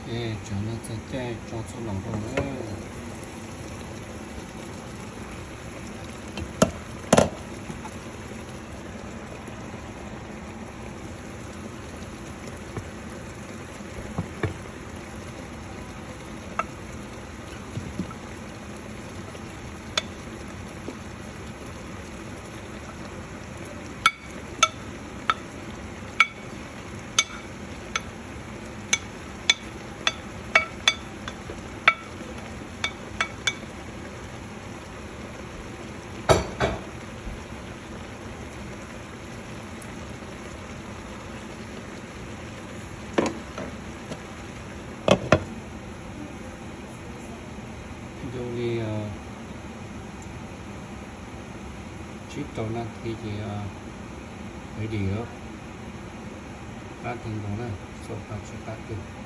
Tsam no txog caij tso txhua los rau na. Ua li tsib rau nas this ces ready lawm. Qab kawg nkaus na, tsis qab kawg.